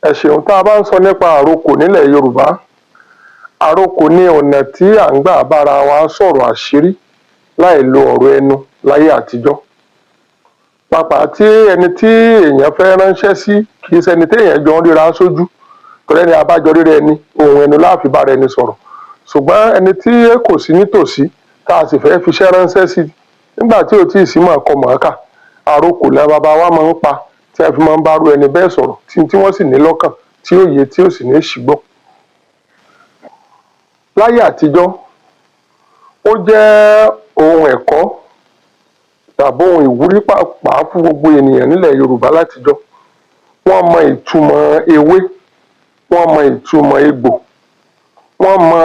Ẹ ṣeun. Tá a bá ń sọ nípa àrokò nílẹ̀ Yorùbá, àrokò ni ọ̀nà tí à ń gbà bára wa sọ̀rọ̀ àṣírí láì lo ọ̀rọ̀ ẹnu láyé àtijọ́. Pàápàá tí ẹni tí èèyàn fẹ́ ránṣẹ́ sí kì í ṣẹni téèyàn jọ ń ríra sójú, torí ẹni a bá jọ ríra ẹni, ohùn ẹnu la fi bára ẹni sọ̀rọ̀. Ṣùgbọ́n ẹni tí kò sí nítòsí, tá a sì fẹ́ fiṣẹ́ ránṣẹ́ sí nígbà tí ò tíì sí mọ̀ọ́kọ mọ̀ọ́kà, àrokò làwọn baba wa máa ń pa tí a fi máa ń bá irú ẹni bẹ́ẹ̀ sọ̀rọ̀, tí wọ́n sì ní lọ́kàn tí ó yé, tí ò sì ní ṣìígbọ́. Láyé àtijọ́, ó jẹ́ ohun ẹ̀kọ́ tàbí ohun ìwúrí pàápàá fún gbogbo ènìyàn nílẹ̀ Yorùbá látijọ́. Wọ́n mọ ìtumọ̀ ewé, wọ́n mọ ìtumọ̀ egbò, wọ́n mọ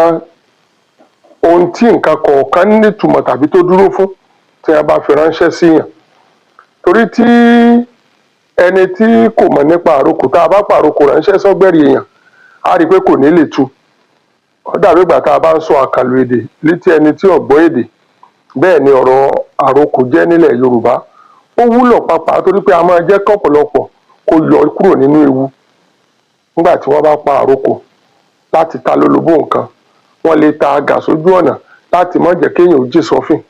ohun tí nǹkan kọ̀ọ̀kan nítumọ̀ tàbí tó dúró fún tí wọ́n bá fi ránṣẹ́ síyàn. Torí tí ẹni tí kò mọ̀ nípa àrokò, tá a bá pàrokò ránṣẹ́ sọ́gbẹ̀rì èèyàn, á rí i pé kò ní lè tú. Ó dàbí ìgbà tá a bá ń sọ àkànlò èdè létí ẹni tí ò gbọ́ èdè. Bẹ́ẹ̀ ni ọ̀rọ̀ àrokò jẹ́ nílẹ̀ Yorùbá. Ó wúlò pàápàá torí pé a máa jẹ́ kọ́pọ̀lọpọ̀ kó yọ kúrò nínú ewu nígbà tí wọ́n bá pa àrokò láti ta lólobó nǹkan. Wọ́n lè ta àgà sójú ọ̀nà láti má jẹ́ kéèyàn ó jìn sọ́fìn.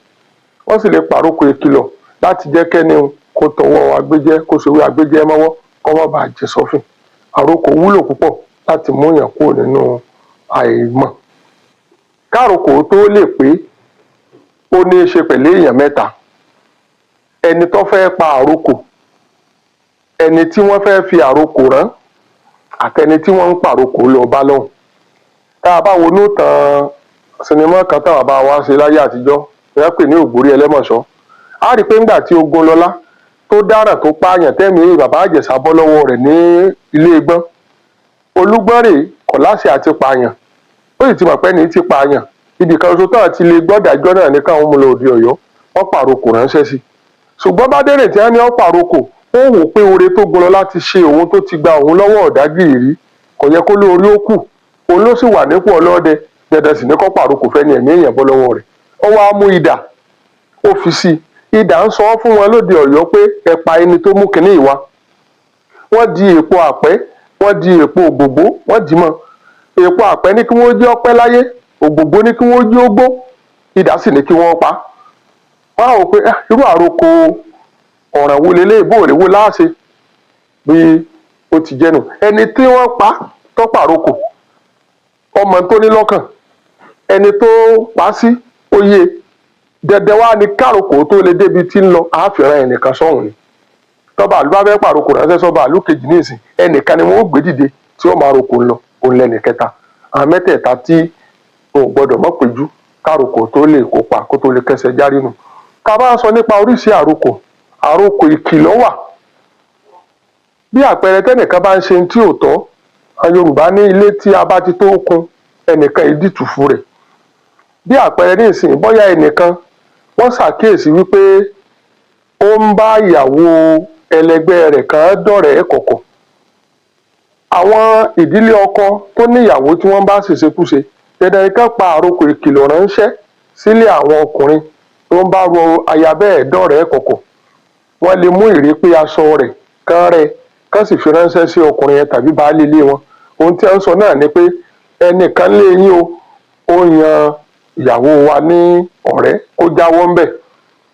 Wọ́n sì lè pàrokò ìkìlọ̀ láti jẹ́ kẹ́ni un kó tọwọ́ agbéjẹ́, kó sowé agbéjẹ́ mọ́wọ́, kó má baà jìn sọ́fìn. Àrokò wúlò púpọ̀ láti múyàn kúrò nínú àìmọ̀. Károkò tó lè pé, ó ní í ṣe pẹ̀lú èèyàn mẹ́ta: ẹni tó fẹ́ pa àrokò, ẹni tí wọ́n fẹ́ fi àrokò rán, àtẹni tí wọ́n ń pàrokò lọ bá lọ́hùn. Tá a bá wo inú ìtàn sinimá kan táwọn bàbá wa ṣe láyé àtijọ́ tí wọ́n pè ní Ògbórí Ẹlẹ́mọ̀ṣọ́, á rí i pé ńgbà tí Ogunlọlá tó dáràn, tó pààyàn, tẹ́mìí bàbá Ìjẹ̀ṣà bọ́ lọ́wọ́ rẹ̀ ní ilé Igbọ́n, Olúgbọ́n rèé kò láṣẹ àti pààyàn, ó sì ti mọ̀ pé ẹni tí pààyàn. Ibì kan ṣoṣo táwọn ti lè gbọ́dàjọ́ náà ní káwọn mú lọ òde Ọ̀yọ́. Wọ́n pàrokò ránṣẹ́ sí i, ṣùgbọ́n Bádérè tí wọ́n ní ó pàrokò, ó wò pé oore tó Gunlọlá ti ṣe òun, tó ti gba òun lọ́wọ́ ọ̀dágìrì, kò yẹ kó lóore ó kù. Òun ló sì wà nípò ọlọ́dẹ, dandan sì ní kó pàrokò fẹ́ni ẹ̀mí èèyàn bọ́ lọ́wọ́ rẹ̀. Ó wá mú idà, ó fi sí i. Idà ń sọ fún wọn lóde Ọ̀yọ́ pé ẹ pa ẹni tó mú kinní ìwá. Wọ́n di èpo àpẹ́, wọ́n di èpo ògbògbó, wọ́n dì í mọ́. Èpo àpẹ́ ní kí wọ́n jẹ́ ọpẹ́ láyé, ògbògbó ní kí wọ́n jẹ́ ó gbó, idà sì ní kí wọ́n pa wọ́n. Á wò pé irú àrokò ọ̀ràn wo leléyìí? Bó wo láàṣẹ bí ó ti jẹ́ nù? Ẹni tí wọ́n pa tó pàrokò, ọmọ tó ní lọ́kàn ẹni tó pa sí ó yé. Dandan wá ní károkò tó lè débi tí ń lọ, àáfìràn ẹnìkan sọ́hùn ni. Tọ́ba àlú bá fẹ́ pàrokò ránṣẹ́ sọ́ba àlú kejì ní ìsìn, ẹnìkan ni wọ́n ó gbé dìde tí ó máa roko ń lọ, òun lẹ́nì kẹta. Àwọn mẹ́tẹ̀ẹ̀ta tí wọn ò gbọ́dọ̀ mọ̀ péjú károkò tó lè kópa, kó tó lè kẹsẹ̀ járí nù. Tá a bá sọ nípa oríṣi àrokò, àrokò ìkìlọ̀ wà. Bí àpẹẹrẹ, tẹ́nìkan bá ń ṣe tí ò tọ́, àwọn Yorùbá ní ilé tí a bá ti tó kun, ẹnìkan yìí dìtùfù rẹ̀. Bí àpẹẹrẹ ní ìsìn, bóyá ẹnìkan wọ́n ṣàkíyèsí wípé ó ń bá ìyàwó ẹlẹgbẹ́ rẹ̀ kan dọ̀rẹ́ kọ̀kọ̀, àwọn ìdílé ọkọ tó níyàwó tí wọ́n bá ṣèṣekúṣe, dandan ni kán pa àrokò ìkìlọ̀ ránṣẹ́ sílé àwọn ọkùnrin tó ń bá ru aya bẹ́ẹ̀ dọ̀rẹ́ kọ̀kọ̀. Wọ́n lè mú ìrépé aṣọ rẹ̀ kán rẹ́, kán sì fi ránṣẹ́ sí ọkùnrin yẹn tàbí baálé ilé wọn. Ohun tí wọ́n ń sọ náà ni pé ẹnìkan lé yín o, ó yan ìyàwó wa ní ọ̀rẹ́, kó jáwọ́ ńbẹ̀.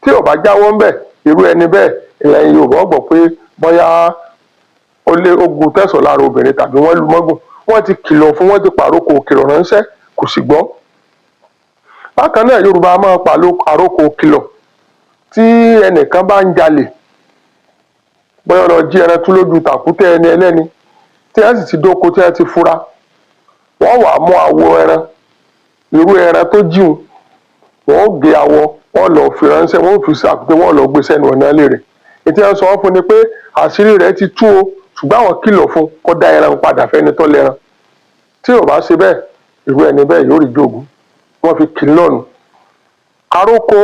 Tí ò bá jáwọ́ ńbẹ̀, irú ẹni bẹ́ẹ̀, ilẹ̀ Yorùbá ó gbọ́ pé bóyá ó lé ogun tẹ̀sán lára obìnrin tàbí wọ́n lu mọ́gùn. Wọ́n ti kìlọ̀ fún, wọ́n ti pàrokò kìlọ̀ ránṣẹ́, kò sì gbọ́. Bákan náà, Yorùbá máa pa àrokò kìlọ̀ tí ẹnìkan bá ń jalè, bóyá ó lọ jí ẹran tú lójú tàkúté ẹni ẹlẹ́ni, tí wọ́n sì ti dóko, tí wọ́n ti fura, wọ́n wàá mú awọ ẹran, irú ẹran tó jíun, wọ́n ó gé awọ, wọ́n lọ fi ránṣẹ́, wọ́n ó fi sàkúté, wọ́n lọ gbé sẹ́nu ọ̀nà ilé rẹ̀. Ètí wọ́n sọ fún ni pé àṣírí rẹ̀ ti tú o, ṣùgbọ́n àwọn kìlọ̀ fún kó dá ẹran padà fẹ́ni tó lẹ́ran. Tí ò bá ṣe bẹ́ẹ̀, irú ẹni bẹ́ẹ̀ yóò rí jogún. Wọ́n fi kì í lọ́nu. Àrokò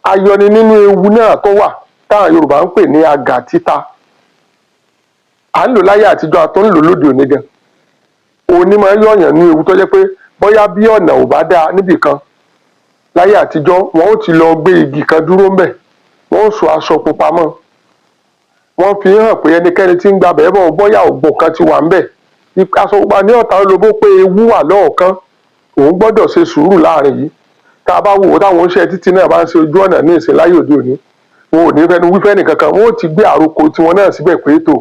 ayọni nínú ewu náà tó wà, táwọn Yorùbá ń pè ní àgà títa, à ń lò láyé àtijọ́, a tó ń lò lóde òní gan. Òní máa ń yọ̀yàn ní ewu tó jẹ́ pé bóyá bí ọ̀nà ò bá dáa níbì kan láyé àtijọ́, wọn ó ti lọ gbé igi kan dúró ńbẹ̀, wọn ó so aṣọ pupa mọ́. Wọ́n fi hàn pé ẹnikẹ́ni tí ń gba bẹ̀ẹ́ bọ̀, bóyá ògbón kan ti wà ńbẹ̀. Aṣọ pupa ní ọ̀tá olóbó pé ewu wà lọ́ọ̀kan, òun gbọ́dọ̀ ṣe sùúrù láàrin yìí. Tá a bá wò ó, táwọn oníṣẹ́ títì náà bá ń ṣe ojú ọ̀nà ní ìsìn láyé òde òní, wọn ò ní fẹnu wífẹ́ nìkankan, wọn ò ti gbé àrokò tiwọn náà síbẹ̀ pé tó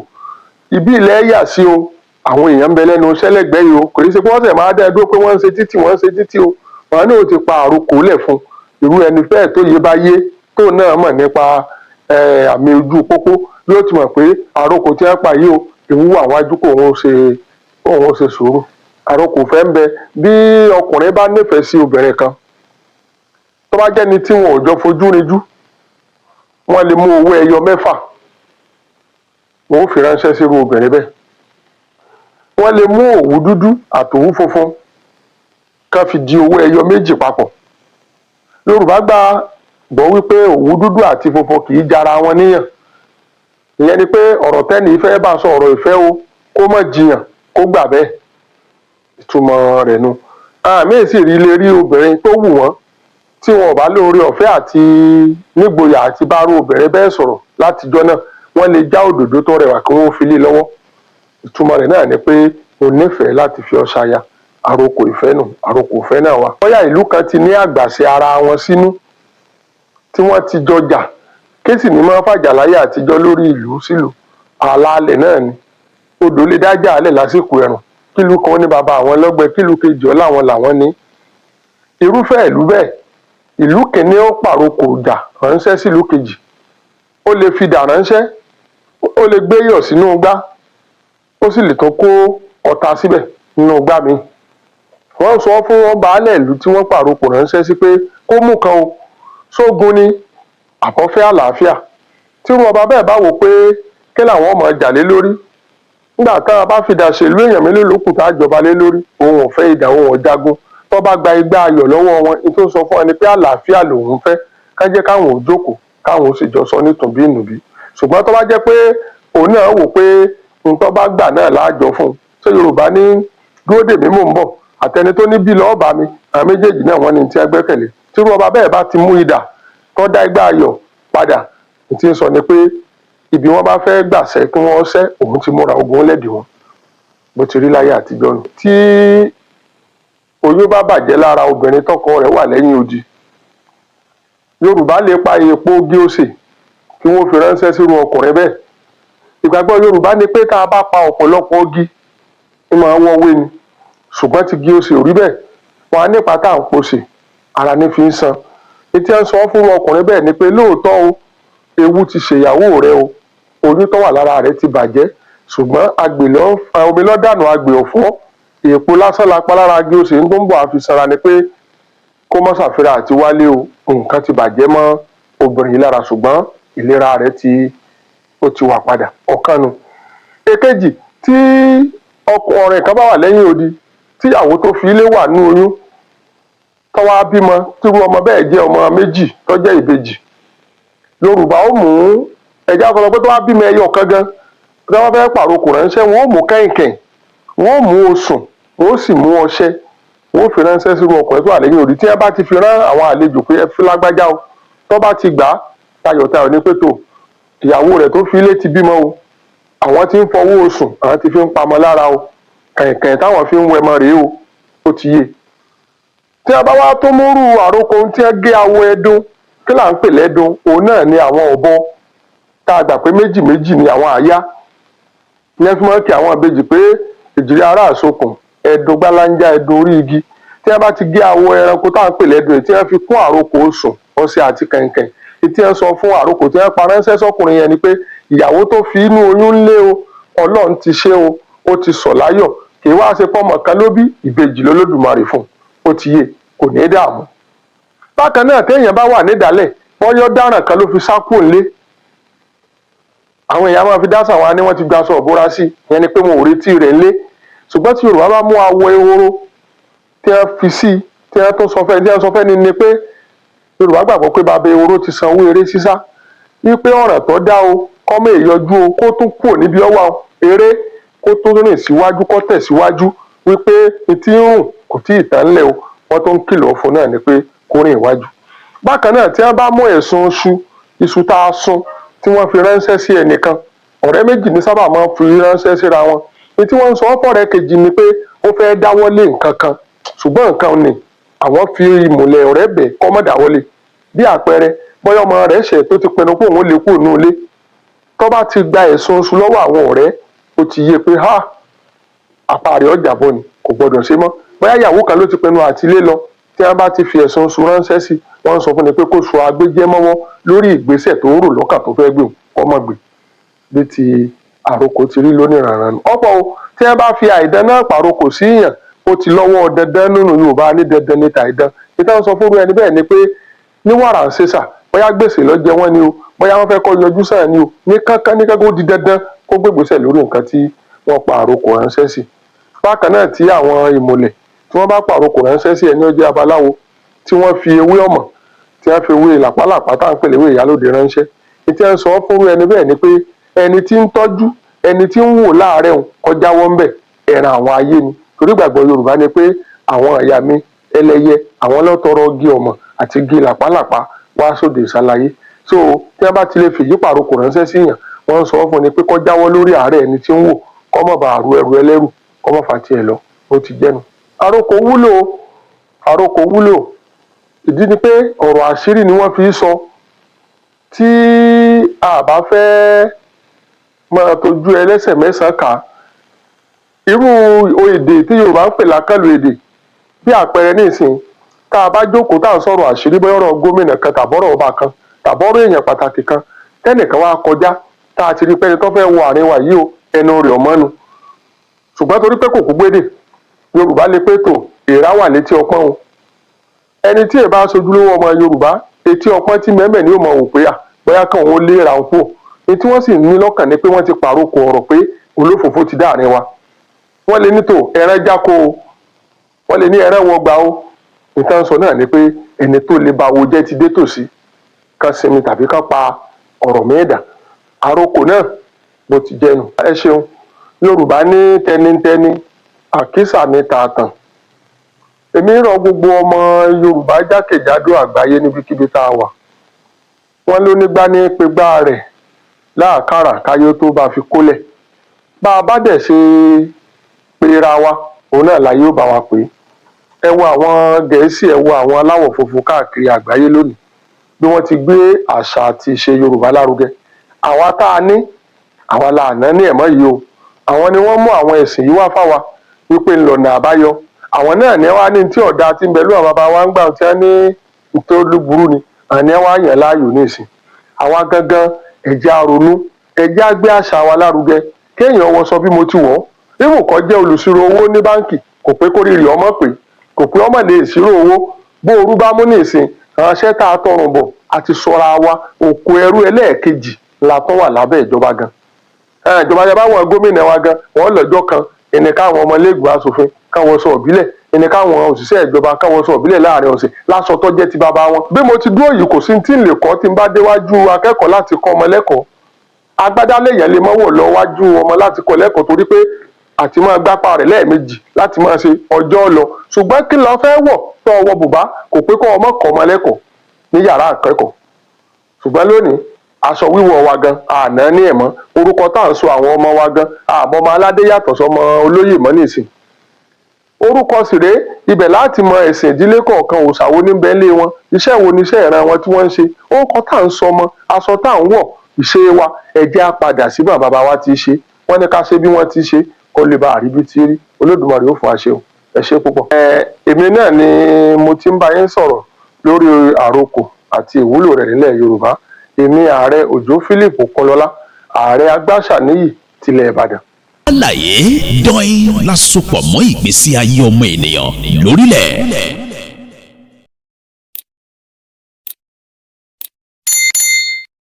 ibi ilẹ̀ yà sí o, àwọn èèyàn ń bẹ lẹ́nu iṣẹ́ lẹ́gbẹ̀ẹ́ yìí o. Kò ní ṣe pé wọ́n sẹ̀ máa dá ẹ dúró pé wọ́n ń ṣe títì, wọ́n ń ṣe títì o. Wọn náà ó ti pa àrokò lẹ̀ fún irú ẹni bẹ́ẹ̀. Tó yé bá yé, tó náà mọ̀ nípa àmì ojú pópó, yóò ti mọ̀ pé àrokò tí wọ́n pa yìí o, ewu wà wájú, kó òun ṣe sùúrù. Àrokò fẹ́ ń bẹ. Bí ọkùnrin bá nífẹ̀ẹ́ sí obìnrin kan, tó bá jẹ́ni tí wọn ò jọ fojú rinjú, wọ́n lè mú owó ẹyọ 6, wọn ó fi ránṣẹ́ sírú obìnrin bẹ́ẹ̀. Wọ́n lè mú òwú dúdú àtòwú funfun kán fi di owó ẹyọ 2 papọ̀. Yorùbá gbà gbọ́ wípé òwú dúdú àti funfun kì í jara wọn níyàn. Ìyẹn ni pé ọ̀rọ̀ tẹ́ni fẹ́ bá sọ, ọ̀rọ̀ ìfẹ́ o, kó má jiyàn, kó gbà bẹ́ẹ̀. Ìtumọ̀ rẹ̀ nu. Àwọn míì sì rí lè rí obìnrin tó wù wọ́n, tí wọn ò bá lóore ọ̀fẹ́ àti nígboyà àti bá rú obìnrin bẹ́ẹ̀ sọ̀rọ̀ látijọ́ náà, wọ́n lè já òdòdó tó rẹwà kí wọ́n fi lé lọ́wọ́. Ìtumọ̀ rẹ̀ náà ni pé mo nífẹ̀ẹ́ láti fi ọ́ ṣaya. Àrokò ìfẹ́ nù. Àrokò ìfẹ́ náà wà. Bóyá ìlú kan ti ní àgbàṣe ara wọn sínú tí wọ́n ti jọ jà, kéṣì ní máa fàjà láyé àtijọ́ lórí ìlú sílùú, ààlà alẹ̀ náà ni. Odò lè dájà alẹ̀ lásìkò ẹ̀rùn, kílùú kan ní baba àwọn lọ́gbẹ́, kílùú kejì ọ́ láwọn làwọn ní. Irúfẹ́ ìlú bẹ́ẹ̀, ìlú kìíní ó pàrokò ìjà ránṣẹ́ sílùú kejì. Ó lè fi idà ránṣẹ́, ó lè gbé iyọ̀ sínú igbá, ó sì lè tún kó ọta síbẹ̀ nínú igbá míì. Wọ́n sọ fún baálẹ̀ ìlú tí wọ́n pàrokò ránṣẹ́ sí pé kó mú kan o, sógun ni àbọ̀fẹ́ àlàáfíà. Tírú ọba bẹ́ẹ̀ bá wò pé kí làwọn ọmọ jà lé lórí nígbà tá a bá fìdá ṣèlú, èèyàn mélòó ló kù tá a jọba lé lórí, òun ò fẹ́ idà, òun ò jagun, tó bá gba igbá ayọ̀ lọ́wọ́ wọn, ní tó sọ fún wọn ni pé àlàáfíà lòun fẹ́, ká jẹ́ káwọn ò jókòó, káwọn ò sì jọ sọ nítùnbí ìnùbí. Ṣùgbọ́n tó bá jẹ́ pé òun náà wò pé nǹkan bá gbà náà láàjọ fún un, ṣé Yorùbá ní dúró dè mí, mò ń bọ̀, àtẹni tó ní bí lọ́ọ́ bá mi, àwọn méjèèjì náà wọ́n ní tí wọ́n gbẹ́kẹ̀lé. Tírú ọba bẹ́ẹ̀ bá ti mú idà tó dá igbá ayọ̀ padà, ní tí ń sọ ni pé ibi wọ́n bá fẹ́ gbàṣẹ́ kí wọ́n ṣẹ́, òun ti múra ogun lẹ́dìí wọn. Bó ti rí láyé àtijọ́ nù. Tí oyún bá bàjẹ́ lára obìnrin tọkọ rẹ̀ wà lẹ́yìn odi, Yorùbá lè pa èèpo igi osè kí wọ́n fi ránṣẹ́ sírú ọkùnrin bẹ́ẹ̀. Ìgbàgbọ́ Yorùbá ni pé tá a bá pa ọ̀pọ̀lọpọ̀ igi, ní máa wọ́wé ni, ṣùgbọ́n ti igi osè ò rí bẹ́ẹ̀. Wọn á nípa tá à ń posè ara ní fi ń san. Etí ẹ̀ ń sọ fún ọkùnrin bẹ́ẹ̀ ni pé lóòótọ́ o, ewu ti ṣèyàwó rẹ o, oyún tó wà lára rẹ ti bàjẹ́, ṣùgbọ́n agbè lọ omi lọ́dànù agbè ọ̀fọ́, èèpo lásán la pa lára igi osè ń tó ń bọ̀ àfi sanra, ni pé kó má ṣàfihàn àti wálé o. Nǹkan ti bàjẹ́ mọ́ obìnrin yìí lára, ṣùgbọ́n ìlera rẹ̀ ó ti wà padà. Ọ̀kan nu. Èkejì, tí ọkùnrin kan bá wà lẹ́yìn odi, tíyàwó tó fi ilé wà ní oyún, tó wá bímọ, tírú ọmọ bẹ́ẹ̀ jẹ́ ọmọ 2 tó jẹ́ ìbejì, Yorùbá ó mú ẹja sọ pé tó wá bímọ ẹyọ kan gan, tí wọ́n fẹ́ pàrokò ránṣẹ́, wọn ó mú kẹ̀ǹkẹ̀ǹ, wọn ó mú osùn, wọn ó sì mú ọṣẹ, wọn ó fi ránṣẹ́ sírú ọkùnrin tó wà lẹ́yìn odi. Tí wọ́n bá ti fi rán àwọn àlejò pé ẹ fi lágbájá o, tó bá ti gbà á tayọ̀tayọ̀ ní pé tó ìyàwó rẹ̀ tó fi ilé ti bímọ o, àwọn tí ń fọwọ́ osùn, àwọn ti fi ń pamọ́ lára o, kẹ̀ǹkẹ̀ǹ táwọn fi ń wẹmọ rèé o, ó ti yé. Tí a bá wá tó múrú àrokò tí wọ́n gé awọ ẹdun, kí là ń pè lẹ́dun? Òun náà ni àwọn ọ̀bọ tá a gbà pé méjì méjì ni àwọn àyá ní ẹ fi máa ń kí àwọn ìbejì pé èjìrì ará àsokùn, ẹdun gbáláńjá, ẹdun orí igi. Tí wọ́n bá ti gé awọ ẹranko tá à ń pè lẹ́dun yìí, tí wọ́n fi kún àrokò osùn, ọṣẹ àti kẹ̀ǹkẹ̀ǹ, tí wọ́n sọ fún àrokò tí wọ́n pa ránṣẹ́ sọ́kùnrin yẹn ni pé ìyàwó tó fi inú oyún ńlé o, Ọlọ́run ti ṣe o, ó ti sọ̀ láyọ̀. Kì í wá ṣe pọ́mọ kan ló bí, ìbejì lolódùmarè fún un, ó ti yé, kò ní í dààmú. Bákan náà, téèyàn bá wà nídàálẹ̀, bọ́yọ́ dáràn kan ló fi sá kúrò nílé, àwọn èèyàn máa fi dásà wá ní wọ́n ti gbaṣọ ìbora sí. Ìyẹn ni pé wọn ò retí rẹ̀ ńlé. Ṣùgbọ́n tí Yorùbá bá mú awọ ehoro tí wọ́n fi sí, tí wọ́n tó sọ fẹ́ tí wọ́n sọ fẹ́ ni pé Yorùbá gbàgbọ́ pé bàbá ehoro ti sanwó eré sísá, wípé ọ̀ràn tó dá o, kọ́mọ èyọjú o, kó tún kúrò níbi ọwọ́ eré, kó tún rìn síwájú, kó tẹ̀síwájú, wípé etí ń rùn kò tí ì tán ńlẹ̀ o. Wọ́n tó ń kìlọ̀ fún náà ni pé kó rìn iwájú. Bákan náà, tí wọ́n bá mú ẹ̀sùn iṣu, iṣu tá a sun, tí wọ́n fi ránṣẹ́ sí ẹnìkan. Ọ̀rẹ́ méjì ní sábà máa ń fi ránṣẹ́ síra wọn. Ní tí wọ́n ń sọ fọ́rẹ́ kejì ni pé ó fẹ́ dáwọ́lé nǹkan kan, ṣùgbọ́n nǹkan ni àwọn fi ìmùlẹ̀ ọ̀rẹ́ bẹ̀ kó má dáwọ́lé. Bí àpẹẹrẹ, bóyá ọmọ rẹ̀ ṣẹ̀ tó ti pinnu pé òun ó lè kúrò ní ilé, tó bá ti gba ẹ̀sùn oṣù lọ́wọ́ àwọn ọ̀rẹ́, ó ti yé pé ha, apá rẹ̀ ọjà bọ̀ ni, kò gbọdọ̀ ṣe mọ́. Bóyá ìyàwó kan ló ti pinnu àti ilé lọ, tí wọ́n bá ti fi ẹ̀sùn oṣù ránṣẹ́ sí, wọ́n ń sọ fún ni pé kó so agbéjẹ́ mọ́wọ́ lórí ìgbésẹ̀ tó ń rò lọ́kàn tó fẹ́ gbé òun, kó má gbé. Bí ti àrokò ti rí lóníranran nù. Ọ̀pọ̀ o, tí wọ́n bá fi àìdán náà pàrokò sí yàn, ó ti lọ́wọ́ dandan nínú Yorùbá ní dandan ní tàìdán. Ìtàn sọ fúnru ẹni bẹ́ẹ̀ ni pé ní wàrà ń ṣèṣà, bóyá gbèsè ló jẹ wọ́n ni o, bóyá wọ́n fẹ́ kó yọjú sáà ni o, ní kánkán ní kánkán, ó di dandan kó gbégbèsè lórí nǹkan tí wọ́n pa àrokò ránṣẹ́ sí. Bákan náà, tí àwọn ìmùlẹ̀ tí wọ́n bá pàrokò ránṣẹ́ sí ẹni ó jẹ́ abaláwo, tí wọ́n fi ewé ọ̀mọ̀, tí wọ́n fi ewé làpálàpá tá à ń pè léwé ìyálòde ránṣẹ́, ìtí ẹ̀ ń sọ fúnru ẹni bẹ́ẹ̀ ni pé ẹni tí ń tọ́jú ẹni tí ń wò láàárẹ̀ òun kọjá wọ́n bẹ̀, ẹ̀ràn àwọn ayé ni. Torí ìgbàgbọ́ Yorùbá ni pé àwọn ìyá mi ẹlẹ́yẹ, àwọn lọ́tọrọ igi ọ̀mọ̀ àti igi làpálàpá wá sóde ìsàlàyé. So tí wọ́n bá ti lè fèyí pàrokò ránṣẹ́ sí yàn, wọ́n ń sọ fún ni pé kó jáwọ́ lórí àárẹ̀ ẹni tí ń wò, kó má bàa ru ẹrù ẹlẹ́rù, kó má fà tiẹ̀ lọ. Ó ti jẹ́nu. Àrokò wúlò, àrokò wúlò. Ìdí ni pé ọ̀rọ̀ àṣírí ni wọ́n fi sọ. Tí a bá fẹ́ máa tójú ẹlẹ́sẹ̀ mẹ́sàn-án kà á, irú èdè tí Yorùbá ń pè lákàlò èdè. Bí àpẹẹrẹ nísìnyí, tá a bá jókòó, tá à ń sọ̀rọ̀ àṣírí, bóyá ọ̀rọ̀ gómìnà kan tàbọ̀rọ̀ ọba kan tàbọ̀rọ̀ èèyàn pàtàkì kan, tẹ́nìkan wá kọjá, tá a ti rí pé ẹni tó fẹ́ wọ àárín wa yìí o, ẹnu rẹ̀ ọ̀mọ́nu, ṣùgbọ́n torí pé kò kú gbédè Yorùbá, lè pé tò èèrà wà létí ọpọ́n o. Ẹni tí èèbá sojúlówó ọmọ Yorùbá, etí ọpọ́n tí mẹ́mẹ́ ni ó mọ̀ wò pé à bóyá kàn wọ́n lé ra òun kúrò ní. Tí wọ́n sì ní lọ́kàn ni pé wọ́n ti pàrokò ọ̀rọ̀ pé olófòfó ti dá àárín wa. Wọ́n lè ní tò ẹran jáko o, wọ́n lè ní ẹran wọgbà o. Nǹkan sọ náà ni pé ẹni tó lè ba wo jẹ́ ti dé tòsí, kán sinmi tàbí kán pa ọ̀rọ̀ mẹ́ẹ̀dà. Àrokò náà bó ti jẹ́nu. Ẹ ṣeun. Yorùbá ní tẹnitẹni, àkísà ní tààtàn. Èmi rọ gbogbo ọmọ Yorùbá jákèjádò àgbáyé, níbikíbi tá a wà. Wọ́n ló nígbà ní pégbá rẹ̀ láàkàrà káyé tó bá fi kólẹ̀. Bá a bá dẹ̀ ṣe pera wa, òun náà la yóò bá wa pè é. Ẹ wo àwọn Gẹ̀ẹ́sì, ẹ wo àwọn aláwọ̀ funfun káàkiri àgbáyé lónìí, bí wọ́n ti gbé àṣà àti ìṣe Yorùbá lárugẹ. Àwa tá a ní, àwa la àná ní ẹ̀mọ́ yìí o. Àwọn ni wọ́n mú àwọn ẹ̀sìn yìí wá fáwa wípé ńlọ̀nà àbáyọ. Àwọn náà ní wá ní tí ọ̀dà tí ń bẹ lóhùn bàbá wa ń gbà tí wọ́n ní tó burú ni àní wá yàn láàyò nísìn. Àwa gangan, ẹ jẹ́ á ronú, ẹ jẹ́ á gbé àṣà wa lárugẹ. Kéèyàn wọṣọ bí mo ti wọ̀ ọ́, even kó jẹ́ olùṣirò owó ní báǹkì, kò pé kó rírì ọmọ pé kò pé ọmọ lè ṣírò owó. Bó orú bá mú nísìn, ránṣẹ́ tá a tọrùn bọ̀ àti sọra wa òkú ẹrú ẹlẹ́ẹ̀kejì la tún wà lábẹ́ ìjọba gan. Ìjọba yẹn bá wọn gómìnà wa gan, wọn lọ́jọ́ kan ẹni káwọn ọmọlẹ́gbẹ̀ẹ́ aṣòfin káwọn sọ ìbílẹ̀, ẹni káwọn òṣìṣẹ́ ìjọba káwọn sọ ìbílẹ̀ láàrin ọ̀sẹ̀ lásọ tó jẹ́ ti bàbá wọn. Bí mo ti dúró yìí, kò sí tí ń lè kọ́ tí n bá déwájú akẹ́kọ̀ọ́ láti kọ́ ọmọ lẹ́kọ̀ọ́. Agbádá lèèyàn lè mọ́wọ́ lọ wájú ọmọ láti kọ́ lẹ́kọ̀ọ́, torí pé àti máa gbápá rẹ̀ lẹ́ẹ̀mejì láti máa ṣe ọjọ́ lọ. Ṣùgbọ́n kí lọ fẹ́ wọ̀ tó ọwọ́ bùbá, kò pé kọ́ ọmọ kọ́ ọmọ lẹ́kọ̀ọ́ ní yàrá akẹ́kọ̀ọ́. Ṣùgbọ́n lónìí, aṣọ wíwọ̀ wa gan àná ní ẹ̀mọ́, orúkọ tá à ń sọ àwọn ọmọ wa gan, àmọ́ ọmọ aládé yàtọ̀ sọmọ olóyè mọ́ nísìn. Orúkọ sì rèé, ibẹ̀ láti mọ ẹ̀sìn ìdílé kọ̀ọ̀kan, òòṣà wo ní bẹ́ẹ̀ lé wọn, iṣẹ́ wo ni iṣẹ́ ìran wọn tí wọ́n ń ṣe. Orúkọ tá à ń sọmọ, aṣọ tá à ń wọ̀, ìṣe wa, ẹ jẹ́ á padà sí bàbá wa ti ṣe. Wọ́n ní ká ṣe bí wọ́n ti ṣe, kó lè bá àrí bí ti rí. Olódùmarè ó fún wa ṣe o. Ẹ ṣé púpọ̀. Ẹ èmi náà ni mo ti ń bá yín sọ̀rọ̀ lórí àrokò àti ìwúlò rẹ̀ nílẹ̀ Yorùbá. Èmi, Ààrẹ Òjó Philip Kọlọlá, Ààrẹ Agbáṣàníyì tilẹ̀ Ìbàdàn. Àlàyé dọ́in lásopọ̀ mọ́ ìgbésí ayé ọmọ ènìyàn lórílẹ̀.